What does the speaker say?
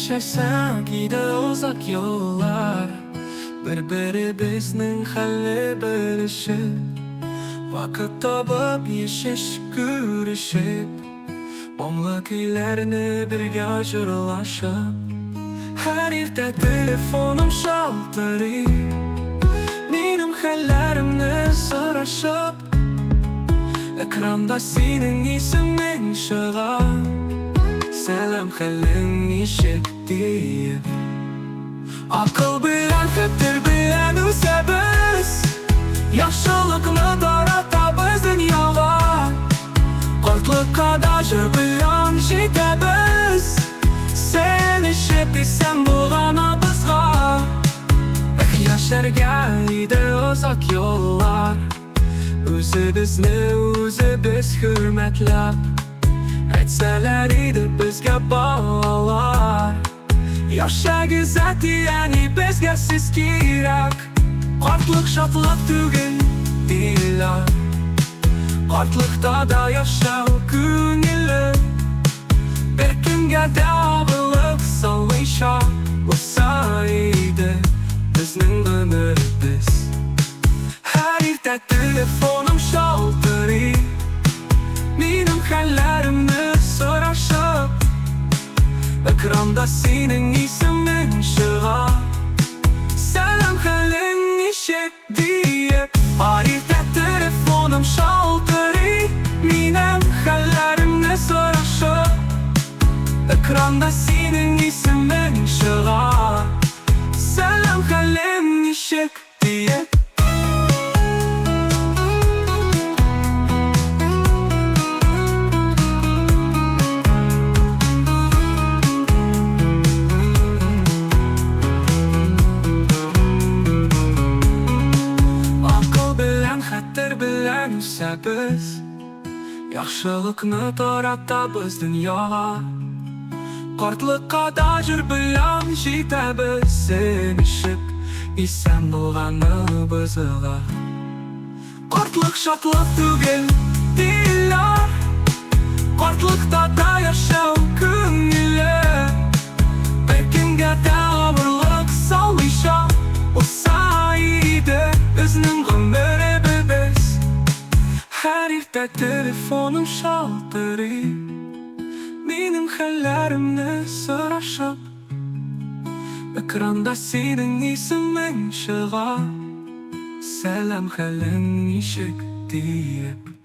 Яшәсәк иде озак еллар, Бер-беребезнең хәлне белешеп, Вакыт табып еш-еш күрешеп, Моңлы көйләрне бергә җырлашып. Һәр иртә телефоным шалтырый, Минем хәлләремне сорашып. Экранда синең исемең чыга. Сәлам, хәлең ничек, диеп. Акыл белән, хәтер белән үсәбез. Яхшылыкны таратабыз дөньяга. Картлыкка да җыр белән җитәбез. Сен эчеп исән булганыбызга. Эх, яшәргә иде озак еллар. Үзебезне үзебез хөрмәтләп. Әйтсәләр иде безгә балалар: Яшәгез, әти-әни, безгә сез кирәк. Картлык шатлык түгел, диләр. Картлыкта да яшәү күңелле. Беркемгә дә авырлык салмыйча узса иде безнең гомеребез. Һәр иртә телефоным шалтырый, Минем хәлләремне сорашып. Экранда синең исемең чыга. Сәлам, хәлең ничек, диеп. Һәр иртә телефоным шалтырый, Минем хәлләремне сорашып. Экранда синең исемең чыга. Сәлам, хәлең ничек, диеп. Акыл белән, хәтер белән үсәбез. Яхшылыкны таратабыз дөньяга. Картлыкка да җыр белән җитәбез. Сен ишеп, исән булганыбызга. Картлык шатлык түгел, диләр. Картлыкта да яшәү күңелле. Беркемгә дә авырлык салмыйча узса иде безнең гомеребез. Һәр иртә телефоным шалтырый, Минем хәлләремне сорашып. Экранда синең исемең чыга. Сәлам, хәлең ничек, диеп.